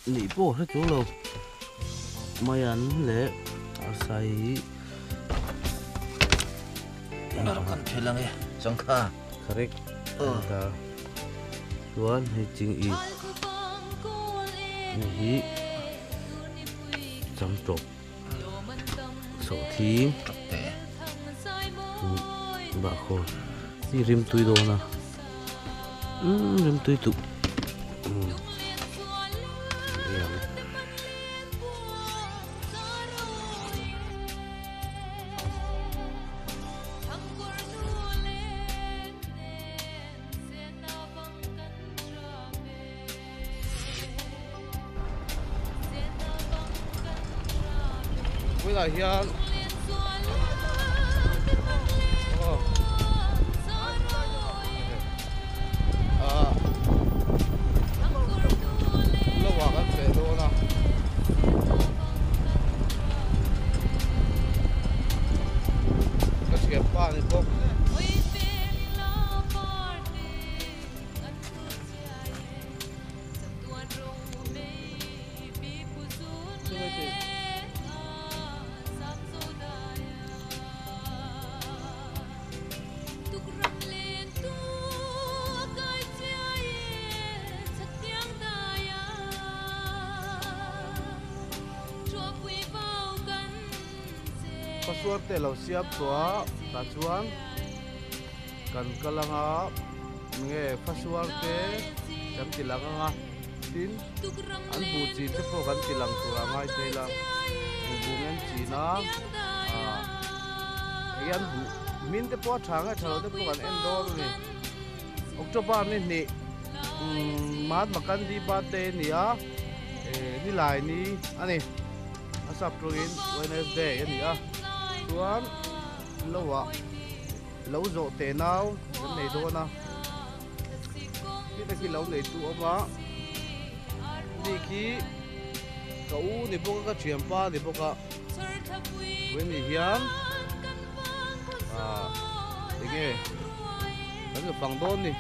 Nih pawh hre chuang lo maian leh arsa hi Nar kan thil ange changkha correct ta chuan hei ching i hei hi changtawp sawhthing bahkhawr hi rimtui dawn a. Umm rimtui tuk umm Bulah hian Lovah kan feh dawn a. Ka thianpa ni bawk. Password te lo siam tawh a tah chuan kan kal anga nge password te kan ti lang anga tin an buh chin te pawh kan ti lang tur a ngai thei la buh ngen chin a ah enge an buh hmin te pawh a tha nge tha lo te pawh kan en dawn a ni October ni hnih umm Mahatma Gandhi birthday a ni a eh nilai ni a ni a sap tawngin Wednesday a ni a chuan lo ah. Lo zawh teh nau kan nei dawn a, khita khi lo nei tu awm a, ni khi ka u ni bawk a ka thianpa ni bawk a, vawiin hian ah enge kan la fang dawn ni.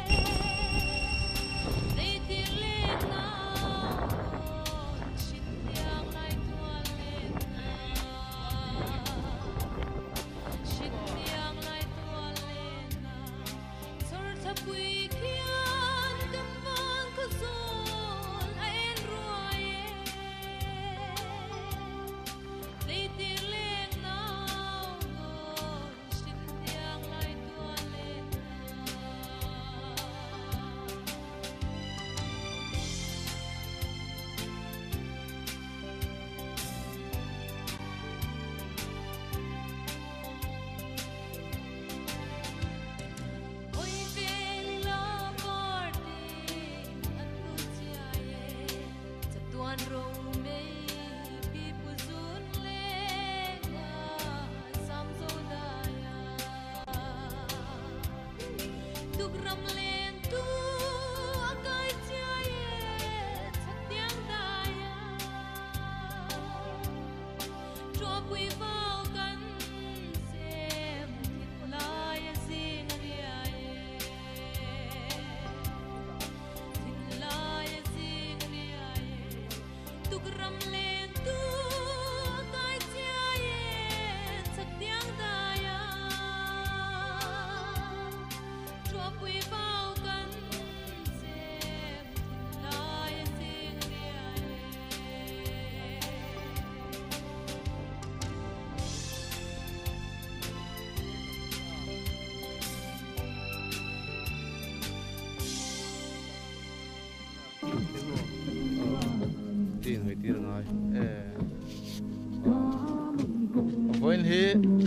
Vawiin hi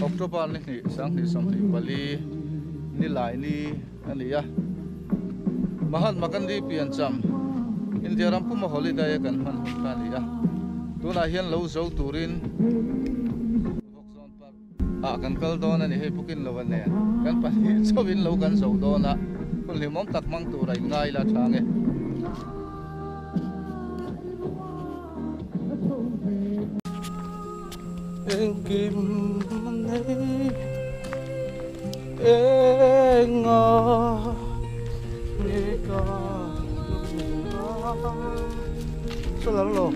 October ni hnih 2024 ni lai ni a ni a. Mahatma Gandhi piancham India ram puma holiday a kan hman hun kha a ni a. Tunah hian lo zo turin Vawkzawn Park ah kan kal dawn a ni. Hei pukin lo a nen kan pahnih chauhin lo kan zo dawn a, hun hlimawm tak hmang tur a inngai la tha ang e. Engkim nei enga nge ka Solar lo.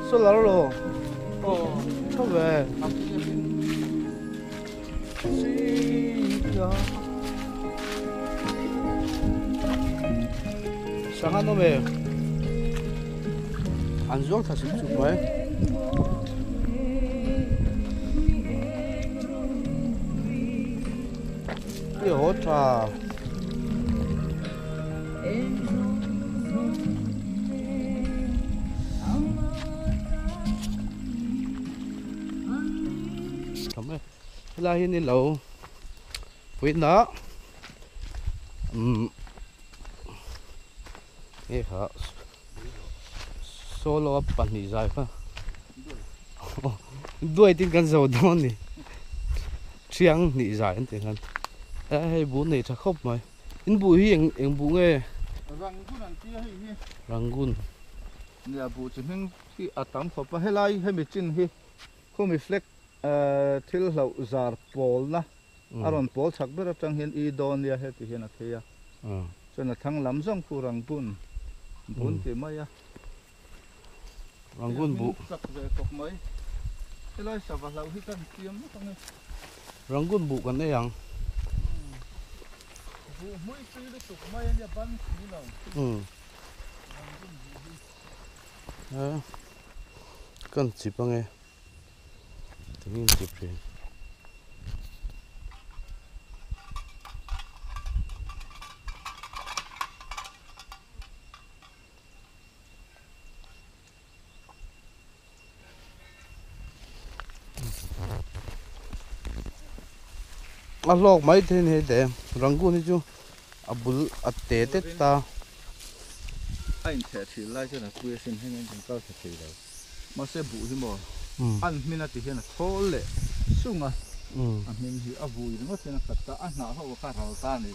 Solar lo. Tha ve. Sangha nawm e. An zuang tha sup sup mai. I haw tha. Helai hi ni lo puitna umm nge kha solo a pahnih zai kha duai tin kan zo dawn a ni thiang hnih zai an tih khan hei buh nei tha khawp mai in buh hi eng eng buh nge rangun an tia hei hi rangun nia buh chi hming hi a tam khawp a helai hemi chin hi khumi flag Thil hlauh zar pawlna a rawn pawl chak ber atang hian i dawn nia heti hian a thei a, chuan a thang lam zawng khu Rangoon bun tih mai a. Rangoon buh. Chak ve khawp mai. Helai sava hlauh hi kan siam vek ang e. Rangoon buh kan ei ang. Buh hmui tui lutuk mai a nia ban si lo. Rangoon buh hi. Kan chip ang e. Tingin chip thin. A hlawk mai thei a ni hei te Rangoon hi chu a bul a te tet ta. A intheh thin lai chuan a pui asin heng a in kal tha thei lo. Mahse buh hi maw an hmin a ti hian a thawl leh sung a, a hmin hi a vui ringawt hian a khat ta, a hnah ho kha ral ta a ni.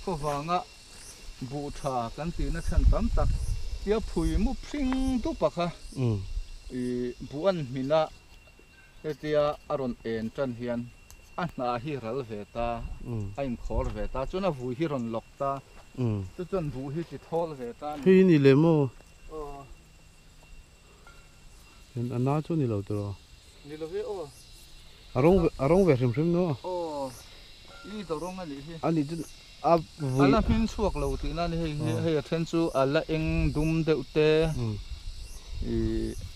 Khawvanga buh tha kan tihna chhan tam tak tia phui mup hring dup a kha ih buh an hmin a hetia a rawn en tan hian a hnah hi ral ve ta, a inkhawr ve ta, chuan a vui hi rawn lawk ta, chu chuan buh hi ti thawl ve ta a ni. Hei ni leh maw? A na chu ni lo tiraw? Ni lo ve aw. A rawng a rawng ve hrim hrim no. Aw i do rawng a nih hi. A nih chu a vui. A la hmin chhuak lo tih na ni hei hi hei a then chu a la eng dum deuh te i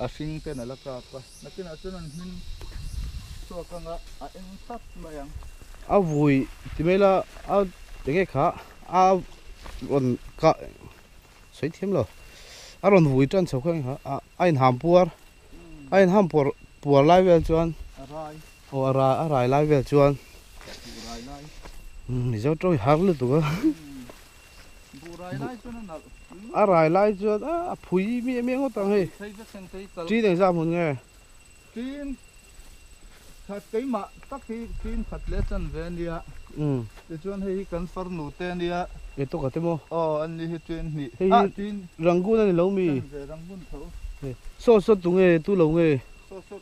a hring ten a la kap a nakinah chuan an hmin chhuak anga a eng tlat mai ang. A vui ti mai la a enge kha a rawn kah. Sawi thiam lo. A rawn vui tan chho kha a a inham puar a inham puar puar lai vel chuan aw a rai a rai lai vel chuan Mizo tawng hi har lutuk a a rai lai chuan a phui miah miah ngawt ang hei tin engzah hmun nge. Tin khat keimah tak hi tin khat leh chan ve a nia. Tichuan hei hi kan farnu te a nia. Nge tawk ate maw? Aw an ni hi tin hnih. Hei hi Rangoon a ni lo mi? Chan ve Rangoon tho. Saw saw tu nge tu lo nge? Saw saw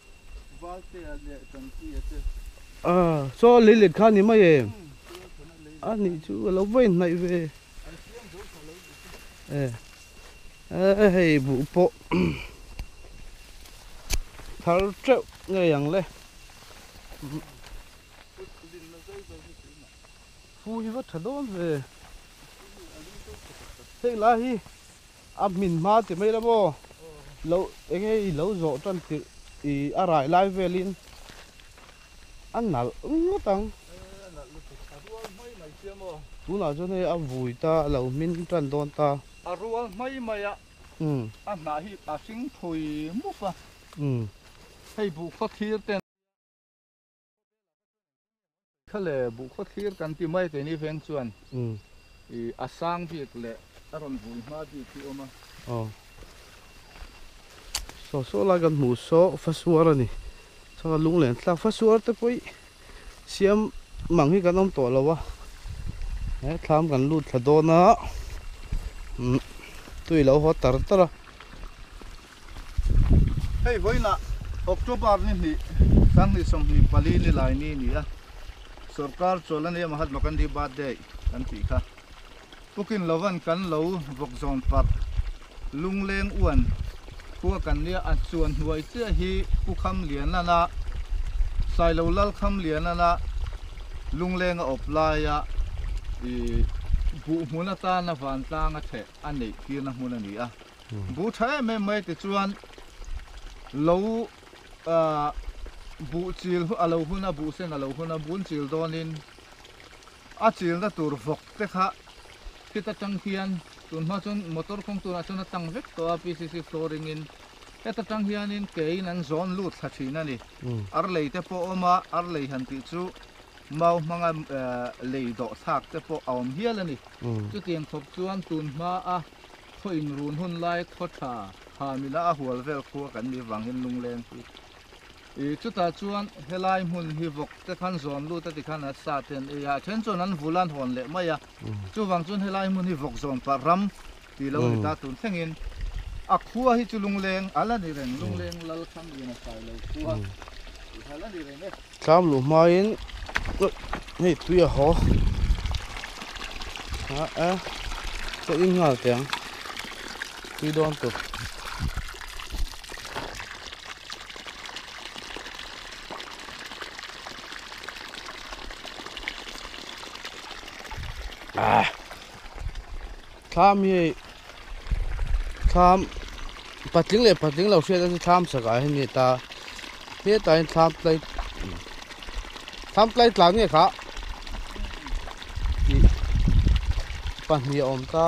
Valtea leh Tanpuia te. Ah saw lei let kha a ni mai em? A nih chu a lo va inhnaih ve. An siam zo tha lo tih chu. E hei buh pawh. Thar teuh ngei ang le. Fu hi va tha dawn ve. Heng lai hi a hmin hma ti mai la maw. Lo eng nge i lo zawh tan tirh i a rai lai velin a nalh ngawt ang. Tunah chuan hei a vui ta a lo hmin tan dawn ta. A rual mai mai a. A hnah hi a hring phui mup a. Hei buh khaw thlir ten kha le buh khaw thlir kan ti mai keini veng chuan i a sang bik leh a rawn vui hma bik hi awm a. Aw. Saw saw lai kan hmuh saw fasuar a ni. Chuan a lunglen thlak fasuar te pawh i siam mang hi kan awm tawh lo a he thlam kan lut thla dawn a umm tui lo haw tar tar a. Hei vawiinah October ni hnih sanghnih 24 ni lai ni ni a sorkar chawl a nia Mahatma Gandhi birthday kan tih kha pukin lovan kan lo vawk zawn parh. Lungleng uan khua kan nia a chuan hnuai chiah hi Pu Khamlianana Sailo Lal Khamlianana Lungleng a awp laia ih buh hmun atana vantlang a theh a neih tirna hmun a ni a. Buh tha em em mai tichuan lo ah buh chil a lo hun a buh sen a lo hun a bun chil dawnin a chilna tur vawk te kha khit atang hian tun hma chuan motor kawng tunah chuan a tlang vek tawh a PCC flooring in heta tang hianin keiin an zawn lut thla thin a ni ar lei te pawh a awm a ar lei han tih chu mau hmanga lei dawh thlak te pawh a awm hial a ni chutiang khawp chuan tun hma a khaw inrun hun lai khaw tha ha mila a hual vel khua kan nih vang hian lungleng hi Ih chutah chuan helai hmun hi vawk te khan zawn lut a ti khan a sa te an ei a, a then chuan an vul an hawn leh mai a, chuvang chuan helai hmun hi vawk zawn pah ram tih lo a ni ta tun thlengin a khua hi chu lungleng a la ni reng, lungleng lal khang in a sai lo khua tih kha la ni reng e. Tlam luh hmain hei tui a haw a a ka in nghal teh ang tui dawn tur. Thlam hi hei thlam patling leh patling lo hriat a chu thlam sak ah hian a ni ta hetah hian thlam tlai thlam tlai tlan nge kha tih pahnih a awm ta.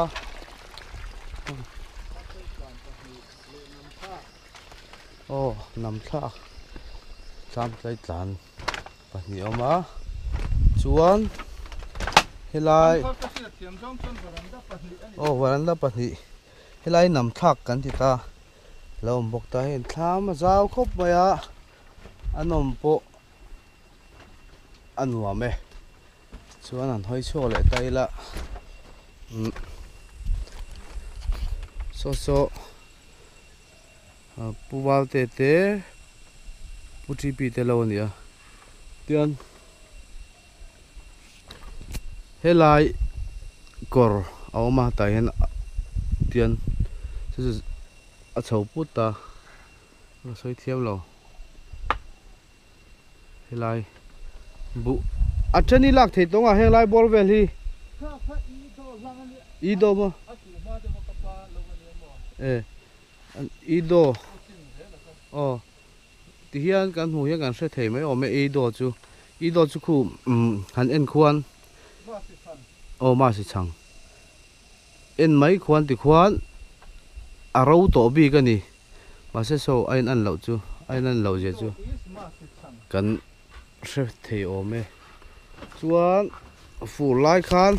Aw hnam thlak tlam tlai tlan pahnih a awm a chuan helai aw varanda pahnih helai hnam thlak kan ti ta lo awm bawk ta hei thlam a zau khawp mai a a nawm pawh a nuam e chuan an hawi chhuak leh ta ila umm saw saw. Pu Valte te Pu TP te lo a ni a tian helai kawr a awm a tah hian tian chu chu a chho put a ka sawi thiam lo helai buh a then hi lak theih tawng a heng lai bawr vel hi i do maw e i do aw ti hian kan hmuh hian kan hre thei mai awm e i do chu i do chu khu umm han en khuan aw masi chhang en mai khuan ti khuan a ro tawh bik a ni. Mahse saw a in an loh chu a in an loh zia chu kan hre thei awm e. Chuan fur lai khan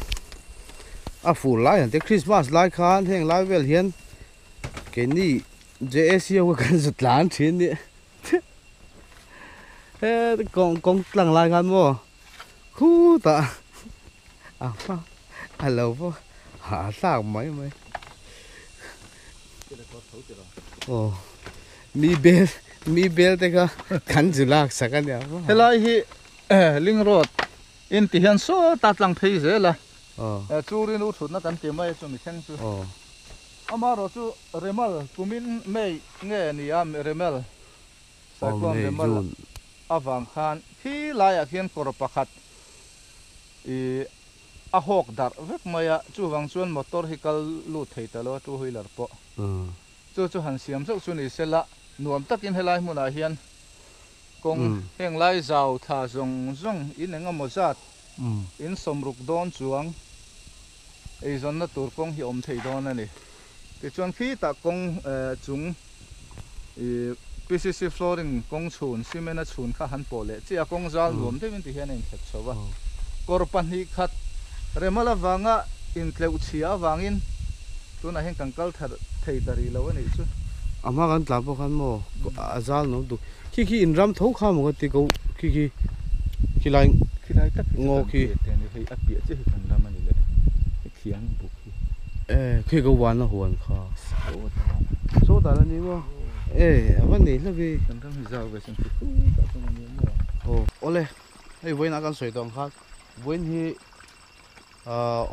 a fur lai han te Christmas lai khan heng lai vel hian keini JAC ho kha kan zu tlan thin nia he kawng kawng tlang lai khan maw khutah a hma a lo va hahthlak mai mai. Aw mi bel mi bel te kha kan zu lak sak a nia maw. Helai hi ling road in ti hian sawta tlang phei zel a churin u thutna kan ti mai a chumi thleng chu amaherawh chu remal kumin May nge ni a remel cyclone remal avang khan khi laiah khian kawr pakhat ih A hawk darh vek mai a, chuvang chuan motor hi kal lut thei ta lo a, two wheeler pawh. Chu chu han siam zauh chu ni se la, nuam takin helai hmunah hian kawng heng lai zau thla zawng zawng in eng emaw zat in sawmruk dawn chuang eizawnna tur kawng hi awm thei dawn a ni. Tichuan khitah kawng chung ih PCC flooring kawng chhun cement a chhun kha han pawh leh chiah a, kawng zal nuam deuhin ti hian a inthlep chho a. Kawr pahnih khat remal avanga intleuh chhia avangin tunah hian kan kal thar thei ta rih lo a nih chu. A hma kan tlan pawh khan maw a zal nuam tuk khi khi in ram tho kha maw ka ti ko khi khi khilai Khilai tak hi chu kan piah te a ni hei a piah chiah hi kan ram a ni leh hetiang buk hi. E khi ka uan a huan kha. Saw dan a ni maw? E a va nei hlauh i. Kan ram hi zau ve chuan khi khutah chuan a ni maw? Aw awle hei vawiin ah kan sawi tawh ang khan vawiin hi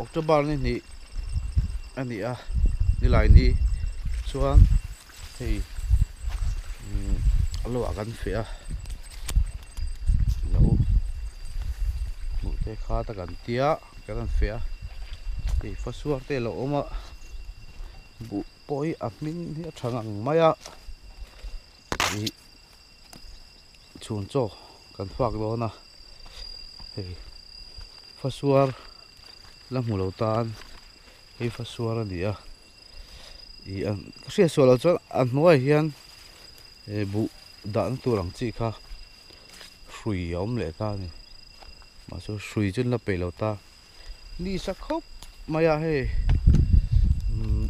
October ni hnih a ni a nilai ni. Chuan hei umm a lo ah kan feh a lo hmuh te kha ta kan tia kan han feh a hei fasuar te a lo awm a buh pawh hi a hming hi a tha ngang mai a ih chhun chaw kan fak dawn a hei fasuar la hmu lo tan hei fasuar a ni a. Ih a ka hriat sual loh chuan a hnuaiah hian eh buh dahna tur ang chi kha hrui a awm leh ta a ni mahse hrui chu an la peih lo ta ni sa khawp mai a hei umm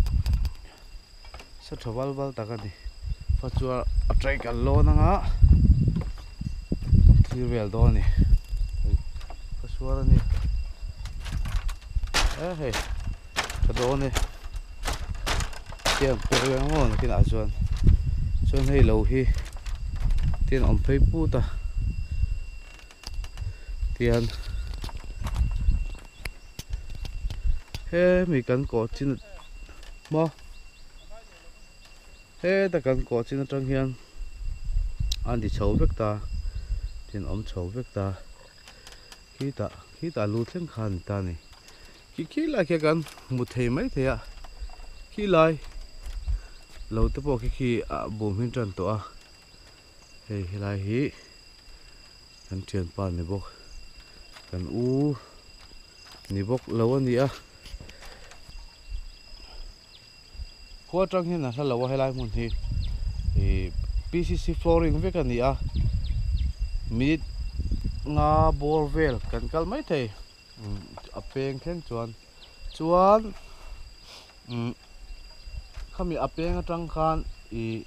sa tha val val tak a ni fa chuan a track an lawn anga kan thlir vel dawn a ni hei ka suar a ni e hei. Tha dawn e tiang pek ve ang aw nakinah chuan chuan hei lo hi tian awm phei put a tian hemi kan kawh chin maw heta kan kawh chin atang hian a ni chho vek ta tian awm chho vek ta. Khitah khitah lu thleng kha a ni ta a ni. Khi khi lai khi kan hmu thei mai thei a, khi lai lo te pawh khi khi a bum hin tan tawh a, hei helai hi kan thianpa ni bawk kan u ni bawk lo a ni a. Khua atang hian a hla lo a helai hmun hi ih P_C_C flooring vek a ni a minute nga bawr vel kan kal mai thei a peng thleng chuan chuan umm khami a peng atang khan ih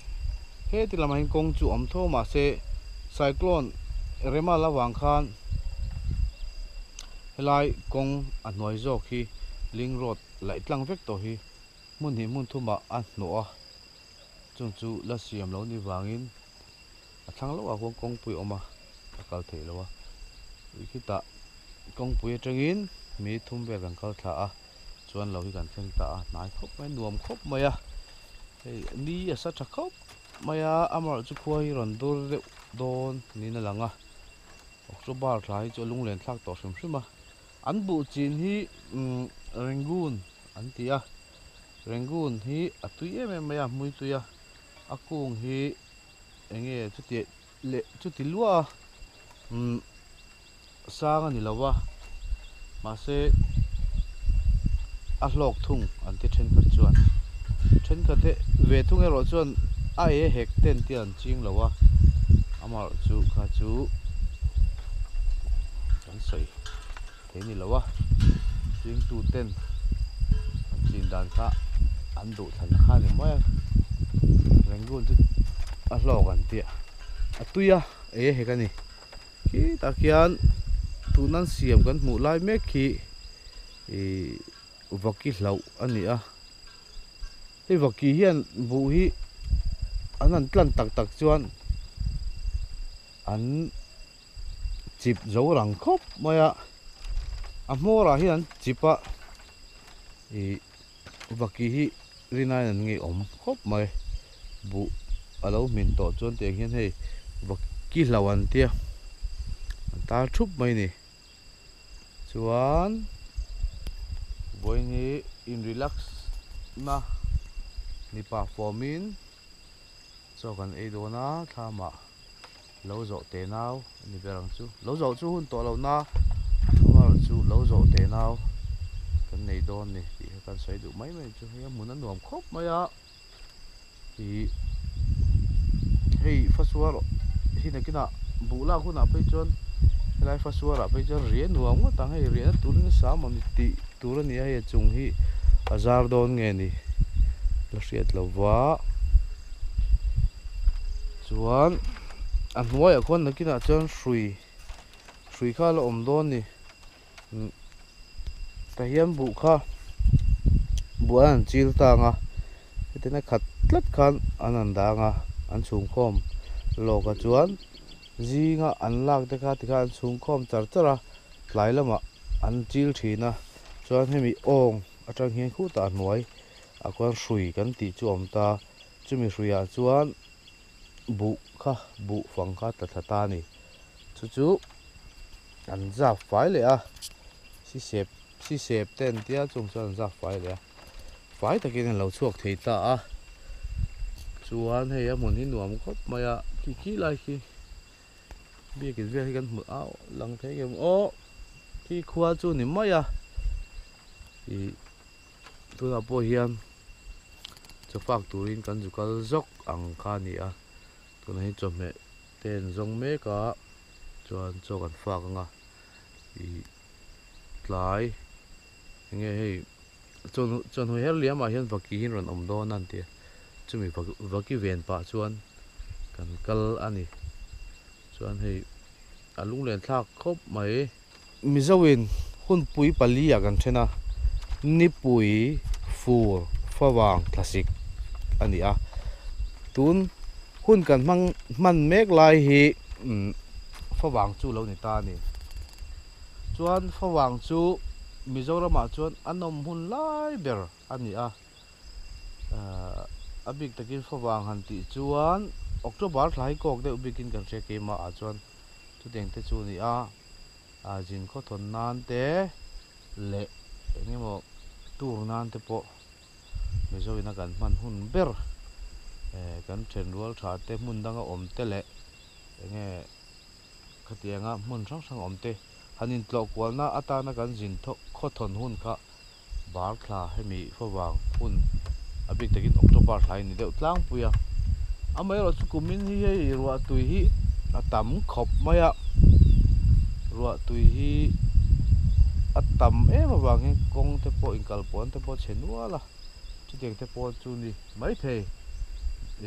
heti lamah hian kawng chu a awm tho mahse cyclone rema la vang khan helai kawng a hnuai zawk hi link road laih tlang vek tawh hi. Hmun hnih hmun thumah a hnawh a, chung chu la siam lo ni vangin a thlang loh ah khuan kawngpui a awm a, a kal theih loh a. Ih khitah kawngpui atangin mi thum vel kan kal thla a, chuan lo hi kan thleng ta a, hnai khawp mai a, nuam khawp mai a, hei ni a sa tha khawp mai a, amaherawhchu khua hi rawn dur deuh dawn niin a lang a, October thla hi chu a lunglen thlak tawh hrim hrim a, an buh chin hi umm Rangoon. An ti a, Rangoon hi a tui em em mai a, hmui tui a, a kung hi eng nge chuti leh chuti lua a, umm sang a ni lo va, mahse a hlawk thung an ti thenkhat chuan, thenkhat te ve thung erawh chuan a e hek ten te an ching lo a, amaherawhchu kha chu kan sawi. Thei ni lo a, chingtu ten an chin dan kha an duh thlan kha a ni mai a, Rangoon chu a hlawk an tih a, a tui a ei a hek a ni. Khitah khian tun an siam kan hmuh lai mek khi ih vaki hlauh a ni a, hei vaki hian buh hi an han tlan tak tak chuan an. Chip zo rang khawp mai a, a hmawr ah hian chip a ih vaki hi rinaiin an ngeiawm khawp mai buh a lo hmin tawh chuan tiang hian hei vaki hlo an tia an tar thup mai a ni chuan vawiin hi in relax na mipa form in chaw kan ei dawn a thlam ah. Lo zawh teh nau a ni ber ang chu. Lo zawh chu hun tawh lo na amaherawh chu lo zawh teh nau kan nei dawn ni tih kha kan sawi duh mai mai chu hei a hmun a nuam khawp mai a ih hei fasuar hi nakinah buh lak hunah phei chuan helai fasuarah phei chuan riah nuam ngawt ang hei riahna turin a sam ang tih tur a ni a hei a chung hi a zar dawn nge ni la hriat lo va. Chuan a hnuaiah khuan nakinah chuan hrui hrui kha a la awm dawn a ni tah hian buh kha buh an han chil tang a hetiang a khat tlat khan an han dang a an chhungkhawm lawk a chuan zinga an lak te kha tikhan an chhungkhawm char char a tlai lamah an chil thin a chuan hemi awng atang hian khutah a hnuai ah khuan hrui kan tih chu a awm ta. Chumi hruiah chuan buh kha buh fang kha tla thla ta a ni. Chu chu an zap fai leh a sisep sisep te an tia chung chuan an zap fai leh a fai takin an lo chhuak thei ta a chuan hei a hmun hi nuam khawp mai a khi khi lai khi biakin vel hi kan hmu au lang thei em aw khi khua chu ni mai a ih tunah pawh hian chawfak turin kan zu kal zawk ang kha a ni a tunah hian chawhmeh te an zawng mek a chuan chaw kan fak ang a ih tlai enge hei chawhnu her liam ah hian vaki hi an rawn awm dawn a an ti a chumi vaki ven pah chuan kan kal a ni chuan hei a lunglen thlak khawp mai. Mizoin hunpui pali ah kan then a, nipui fur favang thlasik a ni a, tun hun kan hmang hman mek lai hi favang chu lo ni ta a ni. Chuan favang chu Mizoramah chuan a nawm hun lai ber a ni a, a bik takin favang han tih chuan October thla hi kawk deuh bikin kan hria keimah ah chuan chutiang te chu a ni a. A zin khawthawn nan te leh eng emaw tour nan te pawh Mizo ina kan hman hun ber eh kan thenrual tha te hmun danga awm te leh eng nge khatianga hmun hrang hrang awm te han intlawh kualna atana kan zin khawthawn hun kha bar thla hemi favang hun a bik takin October thla hi ni deuh tlangpui a amaherawh chu kumin hi hei ruah tui hi a tam khawp mai a ruah tui hi a tam em avangin kawng te pawh inkalpawhna te pawh a chhe nual a chutiang te pawh chu ni maithei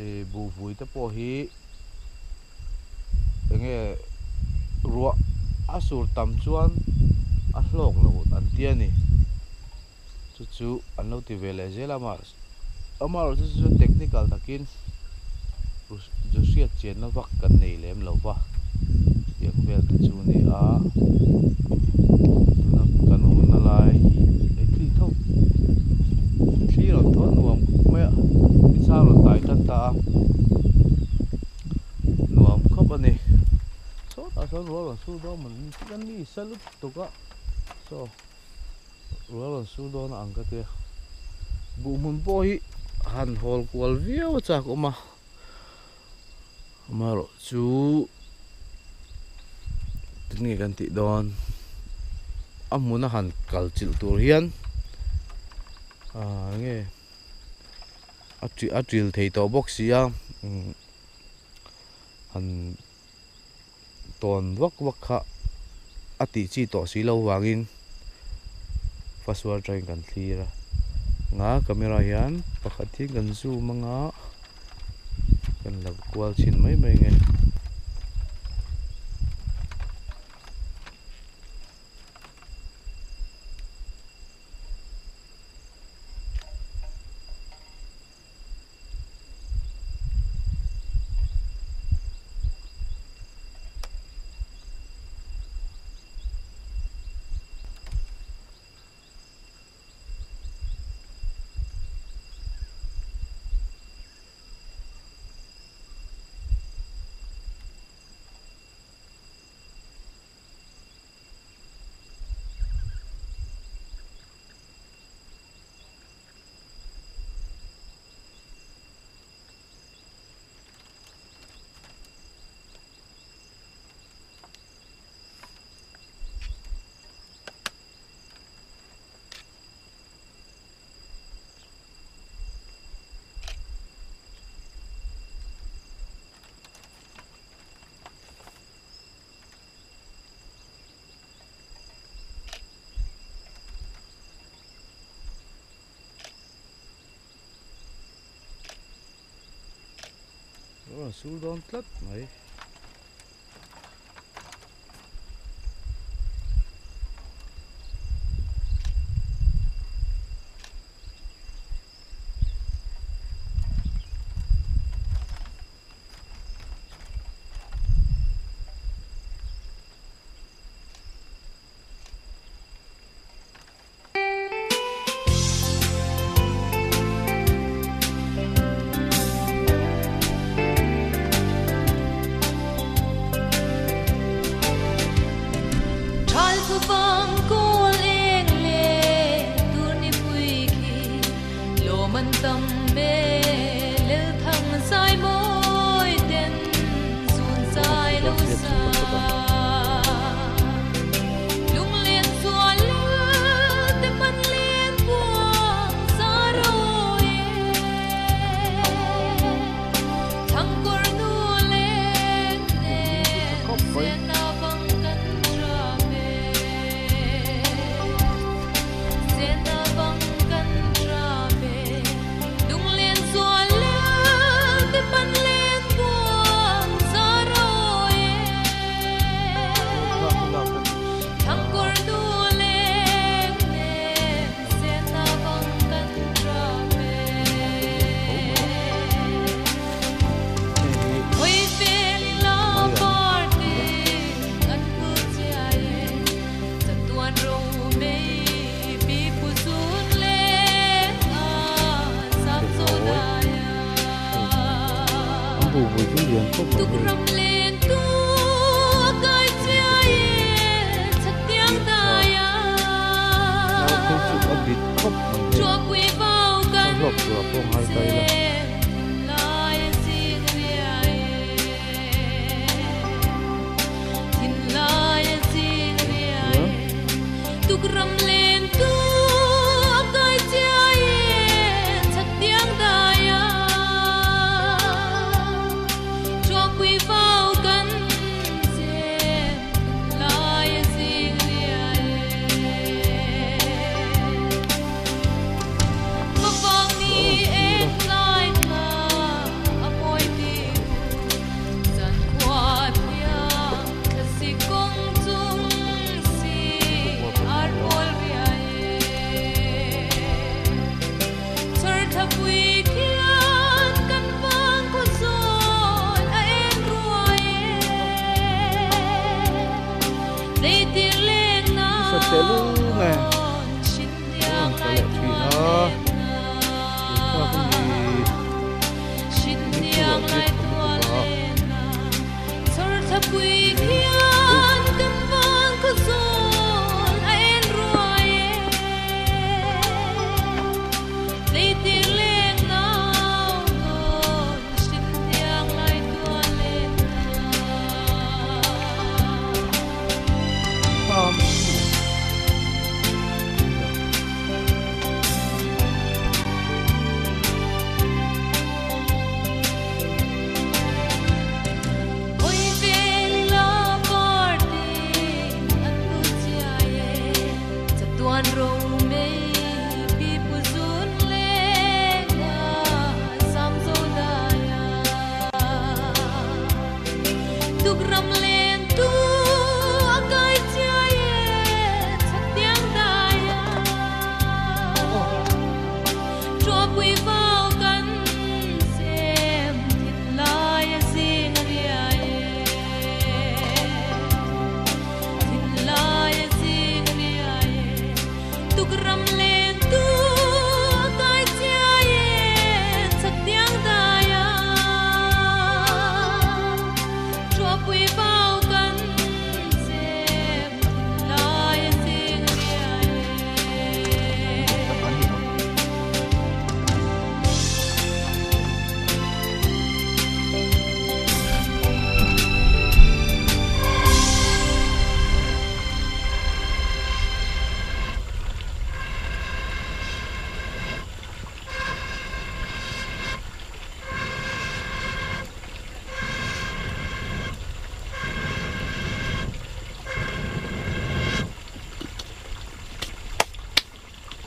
ih buhvui te pawh hi enge ruah a sur tam chuan a hlawk lo an ti a ni chu chu an lo ti ve leh zel a mah amaherawhchu chu chu technical takin zu hriat chianna vak kan nei lem lo va chutiang vel te chu a ni a tuna kan awmna lai hi hei thli tho thli rawn thaw nuam khawp mai a nisa rawn tai tan ta a nuam khawp a ni sawtah sawn rual rawn sur dawn maw ni kan ni sa lutuk a saw rual rawn sur dawn a ang ka tia buh hmun pawh hi han hawl kual viau a chak awm a amaherawh chu tinge kan tih dawn a hmun a han kal chilh tur hian ah enge a a ṭil thei tawh bawk si a han tawn vak vak kha a tih chi tawh si lo vangin fasual atangin kan thlir a nga camera hian pakhat hi kan zoom anga kan la kual chhin mai mai nge. Rawn sur dawn tlat mai.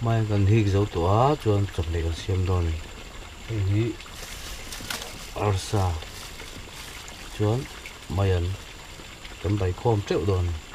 Mai kan hik zo tawh a chuan chawhmeh kan siam dawn a ni hei hi arsa chuan mai an kan bai khawm teuh dawn a ni.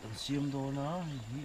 Kan siam dawn a hei hi.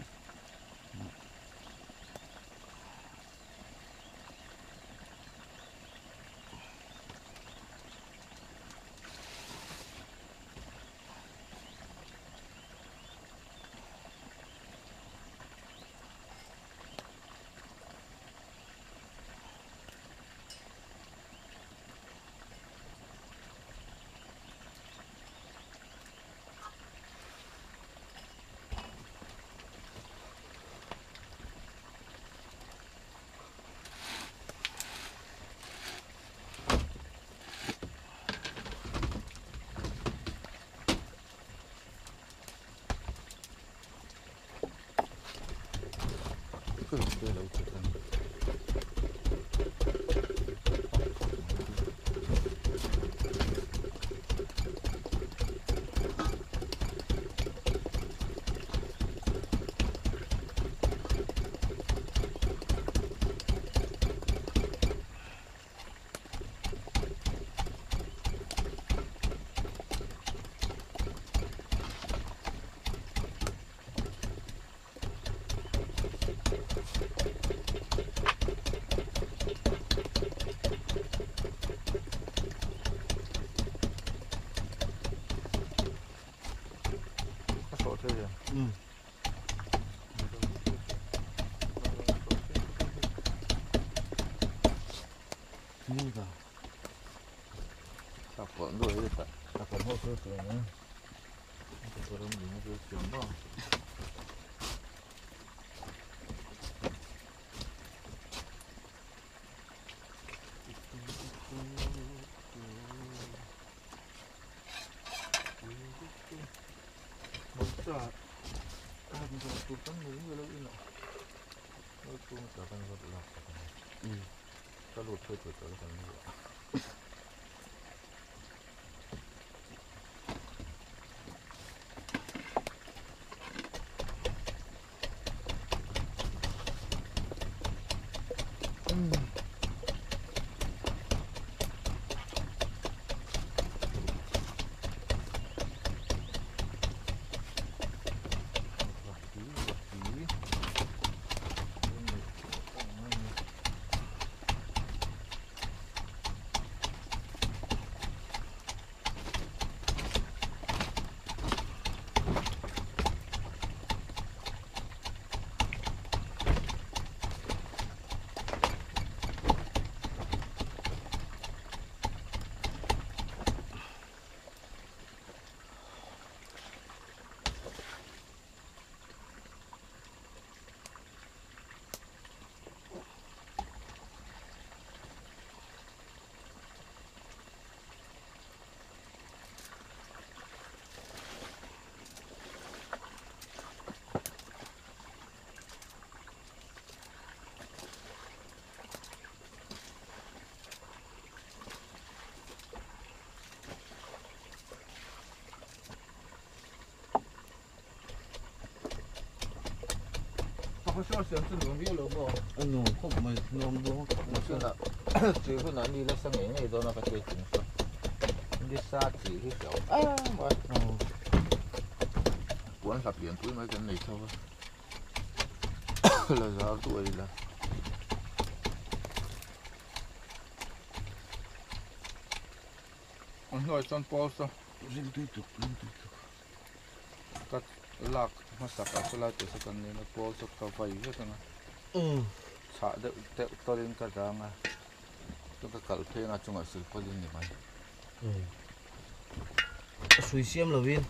Sui siam lovin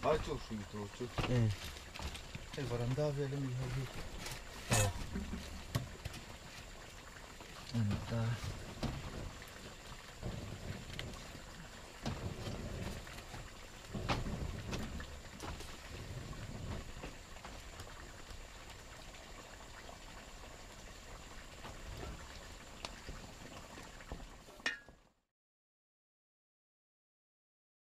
ai chu sui tur chu hei varanda vel ami hei hi ta.